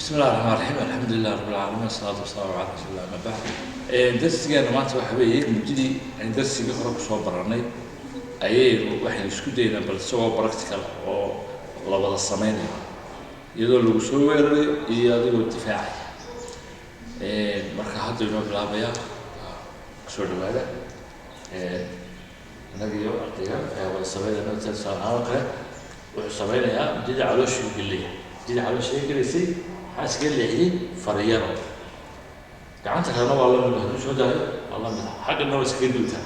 بسم الله الرحمن الرحيم، الحمد لله رب العالمين، والصلاة والسلام على رسول الله، أما بعد. Darsigeena maanta waxa weeye muddadii aan darsigii hore kusoo baranay ayaynu waxaynu isku daynaa bal isagoo practical oo la wada sameynayo, iyadoo lagu soo weerarayo iyo adigoo difaacaya. Marka hadda inoo bilaabayaa, kusoo dhawaada. Innaga iyo ardayga ayaa wada sameynayna. Tusaale ahaan oo kale, wuxuu sameynayaa muddadii calooshuu gelaya. Muddadii caloosha gelaysay maxaa iskaga leexiyey? Fariyaro. Gacanta kalena waa lamid, hadduu soo daayo waa lamid, xaggana waa iskaga duutaa.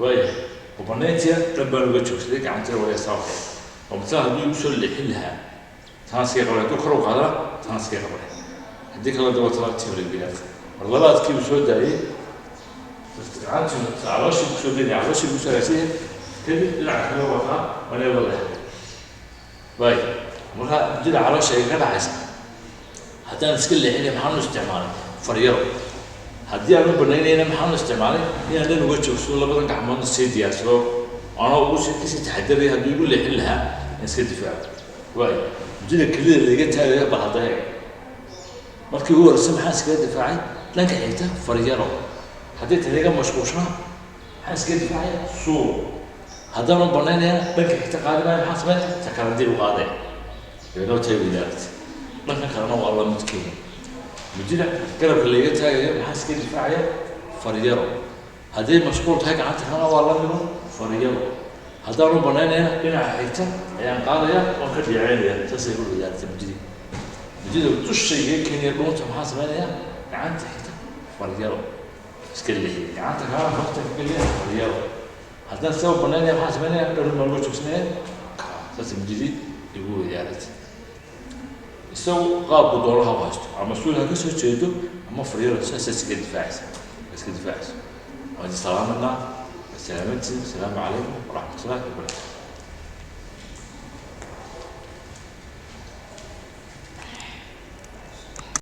Waaya ubanayntiya dhan baan uga joogsaday, gacantina waa sababka oo masala hadduu igu soo leexin lahaa taan iskaga qabanay, hadduu kor u qaadana taan iskaga qabanay, haddii kale daba talaabtii. Mar labaadkii uu soo daayey gacantii calooshii kusoo daynaya, calooshii kusoo hagaagsan yahay, kadib dhinaca kale wataa wanay wada. Waay, marka muddada caloosha ay ka dhacaysa haddaan iska leexinay, maxaanu isticmaalay? Faryaro. Haddii aan u banaynayna, maxaanu isticmaalay? Inaan dhan uga joogsado, labadan gacmoodna sii diyaarsado, anoo ugu sii kasii taxadaraya hadduu igu leexin lahaa in iska difaaco. Waay, muddada kelida laiga taagayo bal hadda eeg. Markii ugu horreysay maxaan iskaga difaacay? Dhanka xigta faryaro. Haddii tan iga mashquulshana, maxaan iskaga difaacaya? Suul. Haddaan u banaynayana, dhanka xigta qaadi maayo. Maxaan sameyn? Ta kale dib u qaadaya, dabeedna waa taagi weydaarta. Dhanka kalena waa la midkeeda. Muddada garabka laiga taagayo maxaa iska difaacaya? Faryaro. Hadday mashquul tahay gacanta kalena waa la mido, faryaro. Haddaan u banaynayana, dhinaca xigta ayaan qaadaya, waan ka dhiiceynaya. Saasay u weydaartay muddadii. Muddada dusha iga keenaya dhuunta, maxaa sameynaya? Gacanta xigta faryaro iska leexiya, gacanta kalena farta ka geliya, faryaro. Haddaan sida u banaynaya, maxaa sameynaya? Dhan baan uga joogsanaya. Saasay muddadii igu weydaaratay. Isagu qaabku doonaha u haysto, ama suul ha ka soo jeedo ama faryaro, saasaa iskaga difaacaysa, iska difaacaysa. Waan salaamanaa, salaamantiin. Asalaamu calaykum waraxmatullahi wabarakatu.